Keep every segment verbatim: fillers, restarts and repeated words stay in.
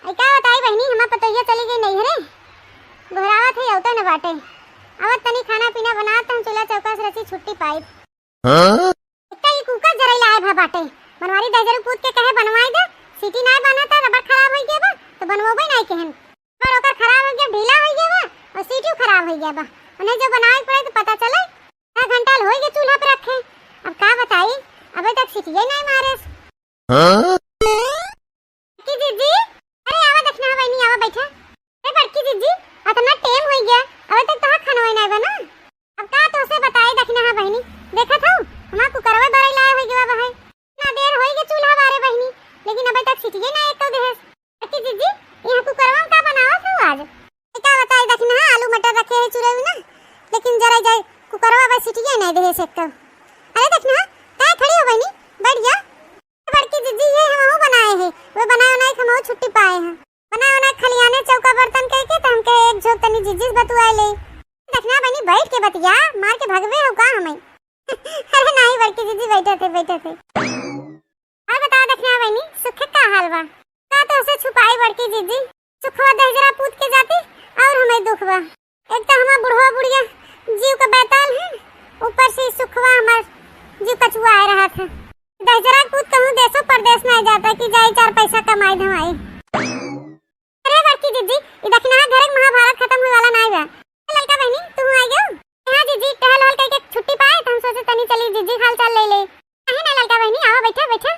ए, का बताई बहिनी, हमार पतोहिया चली गई नैहरे, गोहरावत है, अवते न बाटे। आवत तनी खाना पीना बनात, हम चूल्हा चौका से रची छुट्टी पाई। हाँ? इतना ई कुकर जरैला है भा बाटे। बनवारी दहिजरू पूत के कहे बनवाई दे, सीटी नाय बनत है, रबर खराब होई गया बा, तो बनवोबे नाय केहन। रबर ओकर खराब होई गया, ढीला होई गया बा, और सीटियो खराब होई गया बा। उन्हें जो बनावे के पड़े तो पता चले, आधा घंटा होई गया चूल्हा पे रखे। अब का बताई, अबे तक सीटिये नाय मारेस। हाँ? बड़की जीजी, अरे आवा दखिनहा बहिनी, आवा बैठा। अरे बड़की जीजी, अतना टेम होई गया, अबे तक तोहार खानवा नाय बना। अब का तोसे बताई दखिनहा बहिनी, देखत हऊ, हमार कुकरवा बरई लाए होई गवा बहै। इतना देर होई गया चूल्हा बारे बहिनी, लेकिन अबे तक सीटिये नाय एक तो देहस। बड़की जीजी, यहाँ कुकरवा में का बनावत हऊ आज? ए, का बताई दखिनहा, आलू मटर रखे है चूल्हे में ना, लेकिन जरा जाए कुकरवा बस सीटिये नाय देहस एक तो। अरे दखिनहा, काहे खड़ी हो बहिनी, बैठ जा। बड़की जीजी, ये हमहू बनाए हैं, वे बनाए बनाए के हमहू छुट्टी पाए हैं। बनाए बनाए खलियाने चौका बर्तन कह के तो हमके एक झोंक तनी जीजी से बतुआए ले। दखिनहा बहिनी बैठ के बतिया, मार के भगवे हो का हमें? अरे नहीं बड़की जीजी, बैठे थे, बैठे थे। और बताओ दखिनहा बहिनी, सुख का हाल बा? का तोसे छुपाई बड़की जीजी, सुखवा दहिजरा पूत के जाती और हमें दुख बा। एक तो हमार बुढ़वा बुढ़िया जीव का बैताल है, ऊपर से ई सुखवा हमार जीव कचुआए रहत है। दहिजरा पूत कहूँ देशो परदेश नाय जाता कि जाई चार पैसा कमाई धमाई। अरे बड़की जीजी, ई दखिनहा घरे के महाभारत खत्म होए वाला नाय बा। ए ललका बहिनी, तू आ गयो? हाँ जीजी, टहल वहल करके छुट्टी पाए तो हम सोचे तनी चली जीजी हाल चाल ले ले। नहीं ना ललका बहिनी, आवा बैठा बैठा।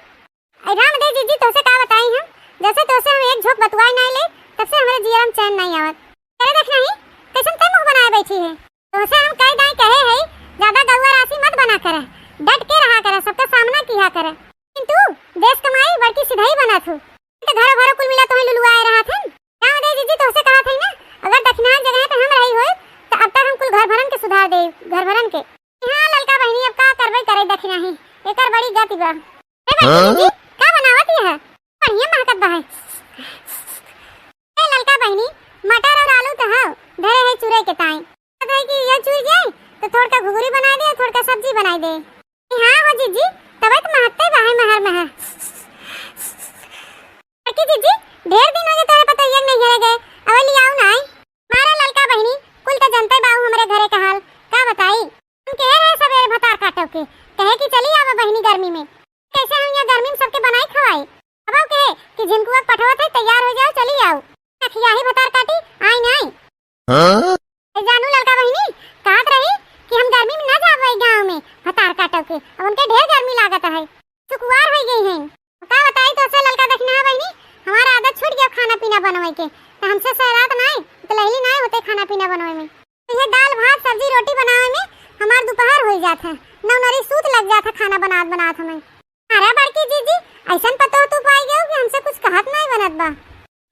अरे राम दे जीजी, तोसे का बताई हम, जैसे तोसे हम एक झोंक बतुआई नाय ले, तब से हमारे जियरा में चैन नाय आवत। अरे दखिनहा, कैसन तै मुँह बनाए बैठी है? तोसे हम कई दाई कहे है, ज्यादा गौआ रासी मत बना करे, डट के रहा करे, सबका सामना किया करे। लेकिन तू देश कमाई बड़की सिधई बनत हू, तो घरो घरो कुल मिला तोहे लुलुआए रहत हन। राम दे जीजी, तोसे कहत है ना, अगर दखिनहा जगह पे हम रही होई, तो अब तक हम कुल घर भरन के सुधार दे, घर भरन के। हाँ ललका बहिनी, अब का करबे करे दखिनहा ही, एकर बड़ी गति बा। ए बड़की हाँ? जीजी, का बनावत यह? बढ़िया महकत बा है। ए ललका बहिनी, मटर और आलू तो हव, धरे है चुरे के ताई। कहत है कि ये चुर जाए, तो थोड़का घुघरी बनाई दे, थोड़का सब्जी बनाई दे। ए हाँ हो जीजी, तबे तो महकते बा है महर महर। बड़की जीजी, ढेर दिन हो गए तोरे पतोहिया के नैहरे गए, अब लियाऊ नाई। मारा ललका बहिनी, कुल तो जनते बाऊ हमरे घरे का हाल, का बताई? हम कहे रहे सबेरे भतार काटो के, कहे कि चली आवा बहिनी गर्मी में। कैसे हम यहाँ गर्मी में सबके बनाई खवाई? अब कहे कि झिनकुआ के पठवत है, तैयार हो जाओ, चली आओ। अखिया ही भतार काटी, आई नाई। हाँ? ए जानू ललका बहिनी, कहत रही कि हम गर्मी में ना जाबे गाँव में भतार काटो के, अब उनके ढेर गर्मी लागत है, सुकुवार हो गई हैं। का बताई तोसे ललका दखिनहा बहिनी, हमारा आदत छूट गया खाना पीना बनवे के, तो हमसे सहरात नाय, तो लहली नाय होते खाना पीना बनवे में। तो ये दाल भात सब्जी रोटी बनावे में हमार दोपहर हो जात है, नौ नरी सूत लग जात है खाना बनात बनात हमें। अरे बड़की जीजी, ऐसन पतोह तू पाई गयो कि हमसे कुछ कहत नाय बनत बा।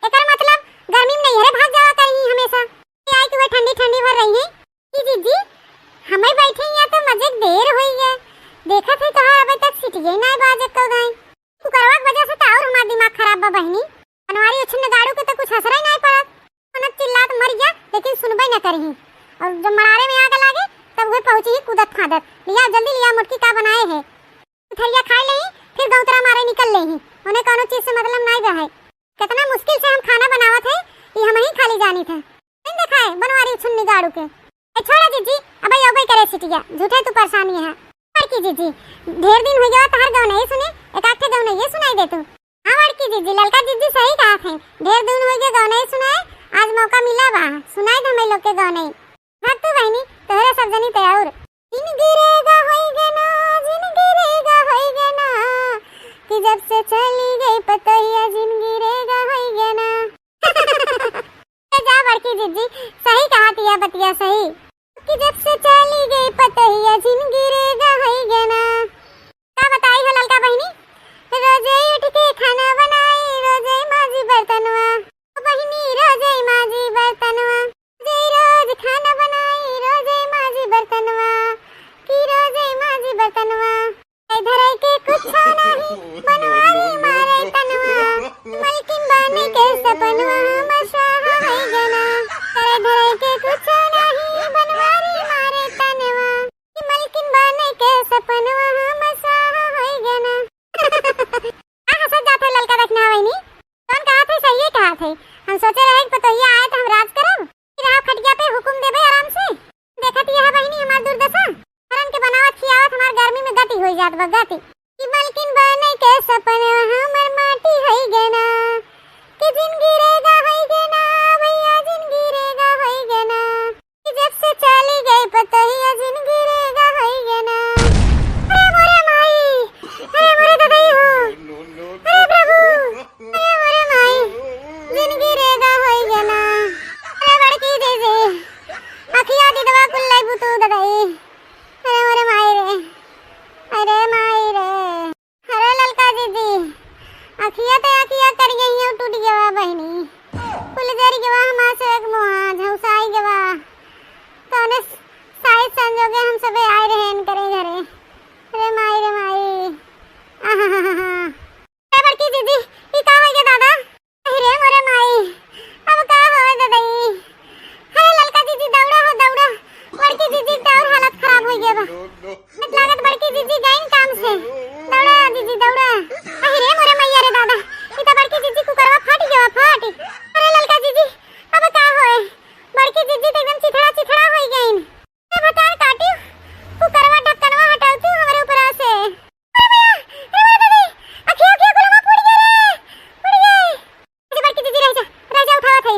एकर मतलब गर्मी में नैहरे भाग जावा करी हमेशा। ये आई कि वह ठंडी ठंडी भर रही है। कि जीजी, हमें बैठे यहाँ तो मजे के देर होई है। देखत है तोहार अबे तक सिटिये नाय बाजे को गए। कुकरवा के वजह से तो और हमार दिमाग खराब बा बहिनी। बनवारी उछिन्न गाड़ू के तो कुछ असर ही नाय पड़त। उन्हें चिल्लात मर गया, लेकिन सुनबे न करही। और जब मड़ारे में आग लागे, तब वह पहुँची ही कूदत फादत। लिया जल्दी लिया मोटकी का बनाए है। थरिया खाए लेही, फिर गौतरा मारे निकल लेही। उन्हें कौनो चीज से मतलब नाय बा है। कितना मुश्किल से हम खाना बनावत है, ये हम ही खाली जानित है। नहीं देखा है बनवारी उछुन्नी गाड़ू के। ए छोड़ा जीजी, अब योबे करे सिटिया, झूठे तू परेशानी है। बड़की जीजी, ढेर दिन हो गया तोहर गौनई सुने, एक आध ठे गौनई सुनाई दे तू। हाँ बड़की जीजी, ललका जीजी सही कहत है, ढेर दिन हो गया गौनई सुनाए, आज मौका मिला बा, सुनाई दे हमें लोग के गौनई। भक्तू बहिनी, तोहरे सब जनी ते और। जिन गिरेगा होई गे ना, जिन गिरेगा होई गे ना, कि जब से चली गई पतोहिया, जिन गिरेगा होई गे ना। ए जा बड़की जीजी, सही कहत हिया बतिया सही, कि जब से चली गई पतोहिया, जिन गिरेगा होई गे ना। का बताई हो ललका बहिनी, रोजे उठ के खाना बनाई, रोजे माजी बर्तनवा। ओ बहिनी, रोजे माजी बर्तनवा, रोजे रोज खाना बनाई, रोजे माजी बर्तनवा, कि रोजे माजी बर्तनवा। ए धरे के कुछ नाही, बनवारी मारे तनवा, मलकिन बने के सपनवा हमर स्वाहा होई गे ना। ए धरे के कुछ नाही, बनवारी मारे तनवा, कि मलकिन बने के सपनवा हमर स्वाहा होई गे ना। आ हंसत जात है ललका दखिनहा बहिनी, कौन कहत है, सही कहत है। हम सोचे रहे कि पतोहिया आए तो हम राज करब, फिर आप खटिया पे हुकुम देबे आराम से। देखत यह बहिनी हमार दुर्दशा, हरन के बनावत खियावत हमार गर्मी में गति होई जात बा, गति। कि मलकिन बने के सपनवा हमर माटी होई गए ना, कि जिनगी रेगा होई गए ना, भैया जिनगी रेगा होई गए ना, कि जब से चली गई पतोहिया जिनगी रेगा होई गए ना। अरे मोरे माई, अरे मोरे ददाई हो, अरे प्रभु, अरे मोरे माई, जिनगी रेगा होई गए ना। अरे बड़की दीदी, अखिया दिदवा कुल लई बुतू ददाई। अरे मोरे माई रे, अरे माई रे। अरे ललका दीदी, अखिया ते अखिया कर गई है, टूट गवा बहिनी। कुल जर गवा हमार से एक मुहा झौसाई गवा। कौने साइज संजोगे हम सबे आए रहे इनकरे घरे। अरे माई रे माई। आहाहाहा। ए बड़की दीदी, ई का होई गे दादा? अरे मोरे माई, अब का होए ददाई? अरे ललका दीदी दौड़ा हो दौड़ा, बड़की दीदी के और हालत खराब होई गया बा। लागत बड़की दीदी गईन काम से, दौड़ा दीदी दौड़ा। अरे मोरे मैया रे दादा, ई त बड़की दीदी कुकरवा फट गया फट। अरे ललका दीदी, अब का होए? बड़की दीदी त एकदम चिथड़ा चिथड़ा होई गईन। ए भतार काटी, कुकरवा ढक्कनवा हटाऊ तू हमरे ऊपरा से। अरे भैया, अरे भैया दीदी, अखिया, अखिया कुलवा फूट गया रे, फूट गई। अरे बड़की दीदी रह जा, रह जा, उठावत है।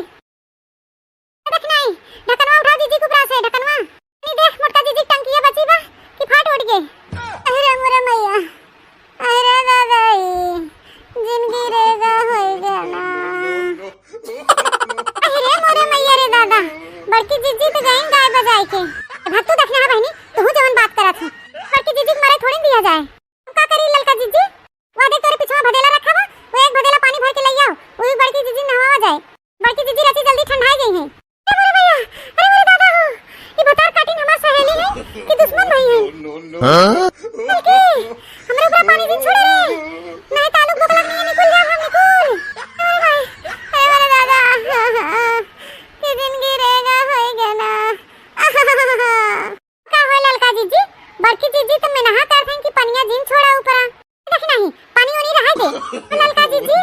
देख नहीं, ढक्कनवा उठाओ दीदी के ऊपरा से, ढक्कनवा। नहीं देख, मोटका दीदी टंकिया बची बा कि फाट उठ गई। अरे मोरे मैया, अरे दादा, ई जिनगी रेगा होई गया ना। अरे मोरे मैया रे दादा, बड़की जीजी तो गईन गाय बजाए के। भक्तू देखना है बहनी, तू जवन बात करत है, बड़की जीजी के मारे थोड़ी दिया जाए। अब का करी ललका जीजी? वो देख तोरे पिछवा भदेला रखा बा, वो एक भदेला पानी भर के ले आओ, वो भी बड़की जीजी नहवा जाए। बड़की जीजी रहती जल्दी ठंडाई गई है। अरे मोरे भैया, अरे मोरे दादा हो, ये भतार काटिन हमार सहेली है कि दुश्मन भाई है? हाँ? बल्कि हमरे ऊपर पानी जिन छोड़े रे, नहीं तालुक बगलक नहीं निकल जाओ हम निकल। अरे भाई, अरे मोरे दादा, कि जिनगी रेगा होई गए ना। का हो ललका जीजी, बड़की जीजी तो मेनहा करत हैं कि पनिया जिन छोड़ा ऊपरा। देख नहीं, पानी ओनी रहा दे। ललका जीजी,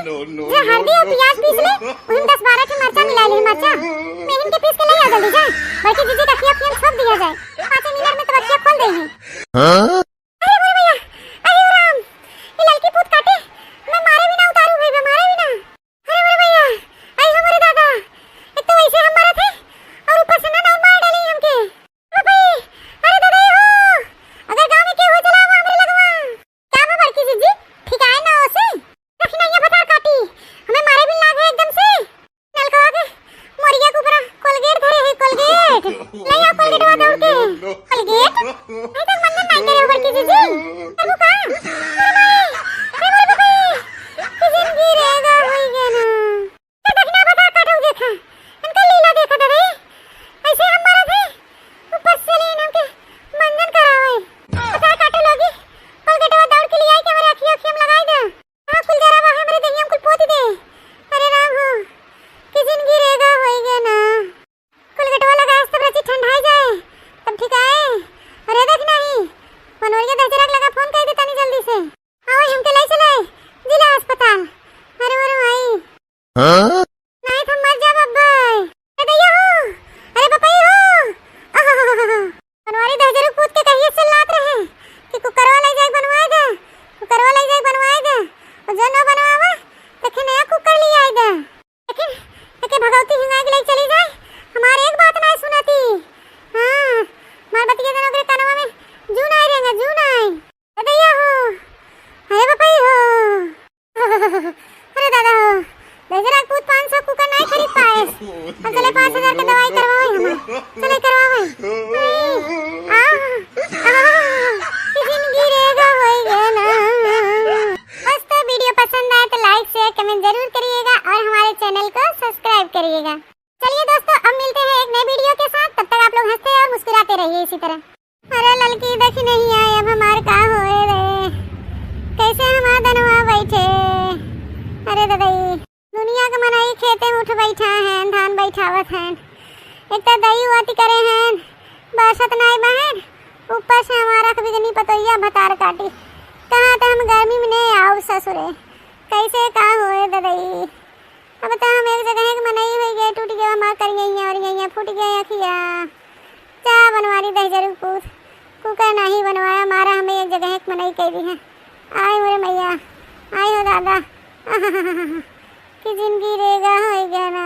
जे हरदी और प्याज पीस ले, उहिम दस बारह ठे मरचा मिला ले, मरचा। मेहिन के पीस के ले आ जल्दी जा। बड़की जीजी का अखिया अखिया छोप दिया जाए। पाँच मिनट में तो अखिया खोल दे हैं। हाँ? अरे मोरे भैया, अरे राम, ये ललकी पूत काटे, मैं मारे भी ना उतारू भाई, मैं मारे भी ना। अरे मोरे भैया, आई हो मोरे दादा, एक तो वैसे हम मारत है और ऊपर से ना और मार डाली हमके। ओ भाई, अरे दादा हो, अगर गाँव में केहू चला आवा हमरे लगवा। का बा बड़की जीजी, ठीक आए ना ओसे? रखी नहीं है भतार काटी, हमें मारे भी लाग है एकदम से। नलकवा के मोरिया के ऊपर कोलगेट धरे है, कोलगेट। ले आओ कोलगेटवा दौड़ के। कोलगेट? नहीं तो मंजन नहीं करे हो बड़की जीजी। करबू का? अरे माई, अरे मोरे बाबा, कि जिनगी रेगा होई गया ना। ये देखना भतार काटू देखा, इनका लीला देखा दे रे। ऐसे हम मरत है, ऊपर से ले इनके मंजन करावे। भतार काटे लोगी, कोलगेटवा दौड़ के ले आई के हमरे अखियों अखियों में लगाई दे। हाँ, कुल जरा बा हमरे दहिया में कुल पोत दे। अरे राम हो, कि जिनगी रेगा होई गया ना। कोलगेटवा लगाए तब रची ठंडाई जाए, तब ठीक आए। अरे देख नहीं, मनोरिया दहिजरा के लगा फोन कर दे तनी जल्दी से। आओ हमके ले चले जिला अस्पताल। अरे मोरे माई। हाँ? नहीं तो मर जा बब्बई। अरे दैया हो, अरे बपई हो। आहाहाहा। बनवारी दहजरू पूत के कहिए चिल्लात रहे कि कुकरवा ले जाए बनवाए दे, कुकरवा ले जाए बनवाए दे। और जो न बनवावा, तो फिर नया कुकर ले आए दे। लेकिन एके भगवती हिंगा के ले चली जाए, हमारे एक बात ना सुनती। हाँ, हमार बतिया जनों के कनवा में जू ना आई रहेंगे, जू ना आई। ए दैया हो, अरे बपई हो। अरे दादा हो, दहिजरा के पूत पाँच सौ कुकर नहीं खरीद पाए। हम चले पाँच हजार के दवाई करवावे हम। चले करवावे। आ, आ, कि जिनगी रेगा होई गया ना। दोस्तों, वीडियो पसंद आए तो like, share, comment जरूर करिएगा और हमारे channel को subscribe करिएगा। चलिए दोस्तों, अब मिलते हैं एक नए वीडियो के साथ। तब तक आप लोग हंसते और मुस्कुराते रहिए इसी तरह। अरे ललकी देखी नहीं आए, अब हमार का होए रे, कैसे हमार दनवा बैठे। अरे ददई, दुनिया के मनई खेते में उठ बैठा हैं, धान बैठावत हैं, एक तो दई अति करे हैं, बरसत नाई बहन, ऊपर से हमार रख बिगनी पतोइया भतार काटी, कहाँ तो हम गर्मी में नहीं आओ ससुरे, कैसे का होए ददई। अब तो हम एक जगह जा बनवारी दहिजरू पूत, कुकर नाही बनवाया, मारा हमें एक जगह एक मनई कइ दी है। आय मोरे मैया, आय हो दादा, कि जिंदगी रेगा होइगा ना।